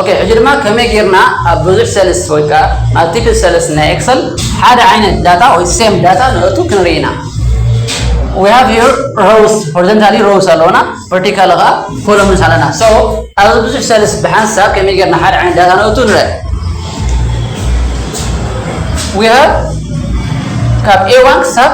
okay ሕጂ ድማ ከመይ ጌርና ኣብ ብዙሕ ሰልስ ወይ ከዓ ኣብ ቲፕል ሰልስ ናይ ኤክሰል ሓደ ዓይነት ዳታ ወይ ሴም ዳታ ንእቱ ክንርኢ ኢና። We have here rows, horizontally rows ኣለውና፣ vertical ከዓ columns ኣለና። So ኣብዚ ብዙሕ ሰልስ ብሓንሳብ ከመይ ጌርና ሓደ ዓይነት ዳታ ንእቱ ንርኢ። We have ካብ A one ክሳብ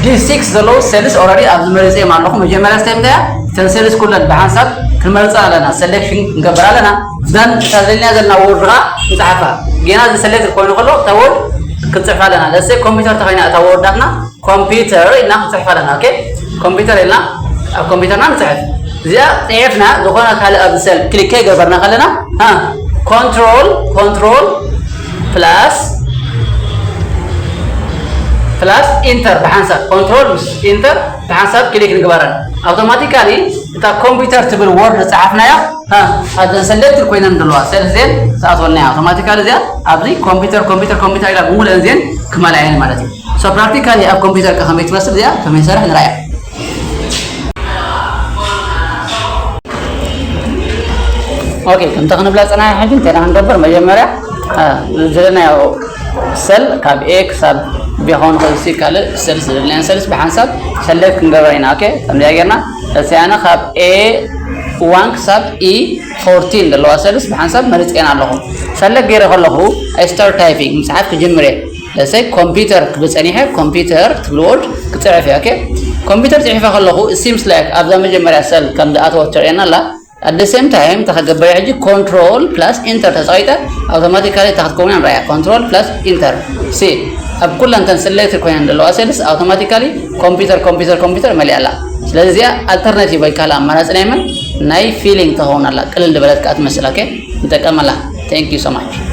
D six ዘለዉ ሰልስ already ኣብዚ መሪፀ ኣለኹ። መጀመርያ ስቴፕ እንታይ እያ? እተን ሰልስ ኩለን ብሓንሳብ ክንመርፃ ኣለና፣ ሰሌክሽን ክንገብር ኣለና። ዘን እታ ዘለና ዘለና ወርድ ከዓ ንፅሓፋ። ጌና እዚ ሰሌክት ኮይኑ ከሎ እታ ወርድ ክንፅሕፋ ኣለና። ለሰ ኮምፒውተር ተኸይና እታ ወርዳትና ኮምፒውተር ኢልና ክንፅሕፋ ኣለና። ኦኬ ኮምፒውተር ኢልና ኣብ ኮምፒውተርና ንፅሕፍ። እዚኣ ፅሒፍና ዝኾነ ካልእ ኣብዚ ሰል ክሊክ ከይገበርና ከለና ኮንትሮል ኮንትሮል ፕላስ ፕላስ ኢንተር ብሓንሳብ ኮንትሮል ምስ ኢንተር ብሓንሳብ ክሊክ ንግበረን። ኣውቶማቲካሊ እታ ኮምፒውተር ትብል ወርድ ዝፀሓፍናያ ኣብዘን ሰሌክትድ ኮይነን ዘለዋ ሰልስ ዜን ትኣትወልና እያ። ኣውቶማቲካሊ እዚኣ ኣብዚ ኮምፒውተር ኮምፒውተር ኮምፒውተር ኢላ ብምሉአን ዜን ክመልኣየን ማለት እዩ። So ፕራክቲካሊ ኣብ ኮምፒውተር ከ ከመይ ትመስል እዚኣ ከመይ ትሰርሕ ንርኣያ። ኦኬ ከምቲ ክንብላ ፅናሕ ሕጂ እንታይ ኢና ክንገብር? መጀመርያ ዝደለናዮ ሰል ካብ ኤ ክሳብ ቢ ክኸውን ይኽእል፣ ካልእ ሰልስ ዝደለናዮ ሰልስ ብሓንሳብ ሰሌክት ክንገብራ ኢና። ኦኬ ከምዚኣ ጌርና እስቲ ኣነ ካብ ኤ ዋን ክሳብ ኢ ፎርቲን ዘለዋ ሰልስ ብሓንሳብ መሪፀን ኣለኹ። ፈለግ ገይረ ከለኹ ስታርት ታይፒንግ ምፅሓፍ ክጅምር እየ። ለሰይ ኮምፒውተር ክብል ፀኒሐ ኮምፒውተር ትብል ወርድ ክፅዕፍ እየ። ኦኬ ኮምፒውተር ፅሒፈ ከለኹ it seems like ኣብዛ መጀመርያ ሰል ከም ዝኣተወት ተርእየና ኣላ። At the same time ተኸገበረ ሕጂ ኮንትሮል ፕላስ ኢንተር ተፃዊጠ ኣውቶማቲካሊ እታ ክትከውን ንራያ። ኮንትሮል ፕላስ ኢንተር ሲ ኣብ ኩለን ተን ሰሌክትድ ኮይነን ዘለዋ ሰልስ ኣውቶማቲካሊ ኮምፒውተር ኮምፒውተር ኮምፒውተር መሊኣ ኣላ። ስለዚ እዚኣ ኣልተርናቲቭ ወይ ካልእ ኣማራፂ ናይ መን ናይ ፊሊንግ ትኸውን ኣላ። ቅልል ዝበለት ከዓ ትመስል። ኦኬ ንጠቀመላ። Thank you so much።